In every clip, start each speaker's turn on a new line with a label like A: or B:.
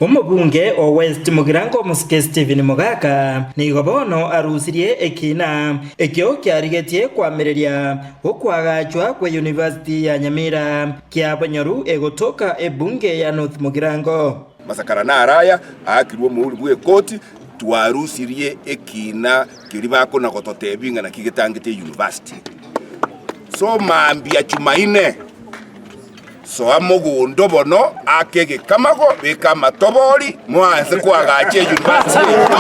A: Omobunge o West Mugirango Omosike Stephen Mogaka nigo bono arusirie ekiina ekio kiarigetie koamereria okoagachwa kwe University ya Nyamira kia Bonyoru egotoka ebunge ya North Mugirango.
B: Masakara naro aya aakirwe omouri bw'ekoti, twarusirie ekiina keria bakona gototebia ng'a naki getangete eyunivasiti. So mambia Chumaine, soa mogondo bono, aka egekamago, beka amatobori, moanse koagacha eyunivasiti yaito.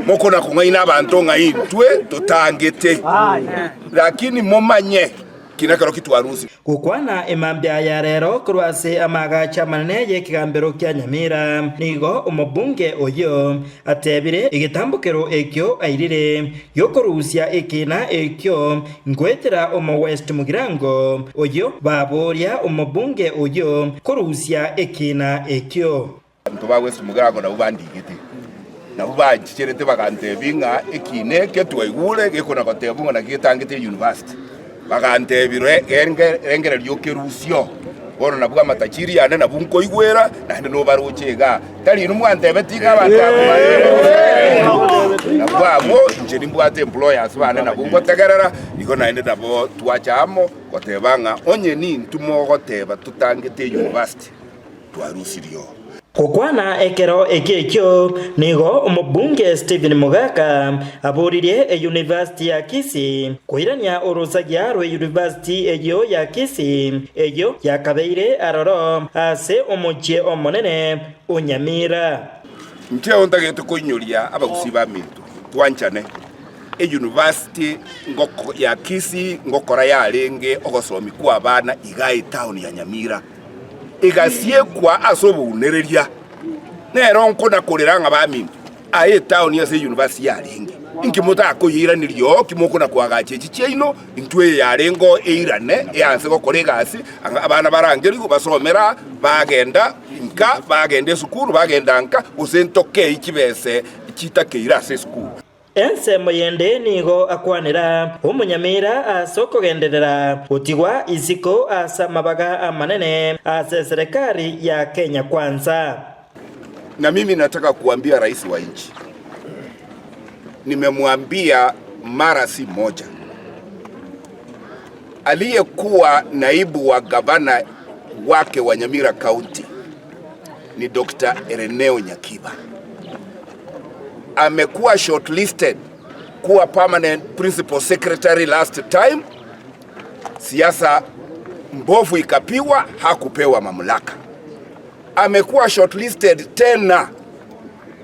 B: Mokona kong'aina abanto ng'a intwe totangete, lakini momanye Ki nekero ki twarusia?
A: Gokwana emambia ya rero korwa ase amaagacho amanene y'ekegambero kia Nyamira, nigo omobunge oyio atebire egetambokero ekio airire giokorusia ekiina ekio ngoetera omo West Mugirango oyio baboria omobunge oyio korusia ekiina ekio.
B: Abanto ba West Mugirango nabwo bandigete, nabwo banchicherete bagantebia ng'a ekiina eke twaigure gekona gotebwa ng'a naki getangete eyunivasiti. Bagantebia rengereria okerusio, bono nabwo amatachiri yane nabwo nkoigwera, naende nobaroche igaa. Tari inwe mwantebetie iga abanto abwo nabwo abwo inche nimbwate employers bane nabwo ngotegerera, igo naende nabo twacha amo goteba ng'a onye nintwe mogoteba totangete eyunivasiti. twarusirio.
A: Gokwana ekero ekio ekio, nigo omobunge Stephen Mogaka aboririe eyunivasiti ya Kisii koirania orosagia rw'eyunivasiti eyio ya Kisii eyio yakabeire aroro ase omochie omonene o Nyamira.
B: Inche ntagete koinyoria abagusii baminto twanchane. Eyunivasiti ya Kisii ngokora yarenge ogosomi kw'abana igaa etown ya Nyamira. egasiekwa ase obounereria, nero nkona-korera ng'a baminto, aye etaoni ase eyunivasiti yarenge, inki motakoyeiraneria oo ki mokona-koagacha echi chiaino? Intwe eye yarenge oo eirane eanse gokora egasi, abana barangerigwe basomere aa, bagenda nka, bagenda esukuru, bagenda nka, gose ntokei chibese chitakeire ase esukuru.
A: Ensemo yende nigo akwanera omonyamira ase okogenderera gotigwa isiko ase amabaga amanene ase eserekari ya Kenya Kwanza.
B: Na mimi nataka kuambia rais wa nchi, nimemwambia mara si moja, aliyekuwa naibu wa gavana wake wa Nyamira County ni Dr. Ereneo Nyakiba. Amekuwa shortlisted kuwa permanent principal secretary last time, siasa mbovu ikapigwa, hakupewa mamlaka. Amekuwa shortlisted tena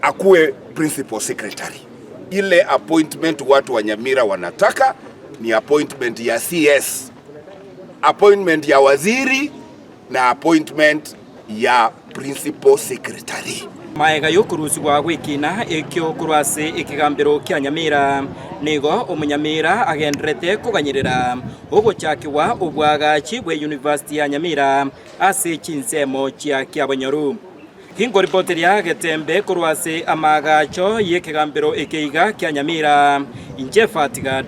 B: akuwe principal secretary. Ile appointment watu wa Nyamira wanataka ni appointment ya CS, appointment ya waziri na appointment ya principal secretary.
A: Magega y'okorusigwa gw'ekiina ekio korwa ase ekegambero kia Nyamira, nigo omonyamira agendererete koganyerera ogochakigwa obwagachi bwe University ya Nyamira ase chinsemo chia Kiabonyoru. Ginkoripoteria Getembe korwa ase amaagacho y'ekegambero eke iga kia Nyamira, inche Fatigad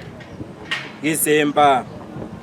A: Gisemba.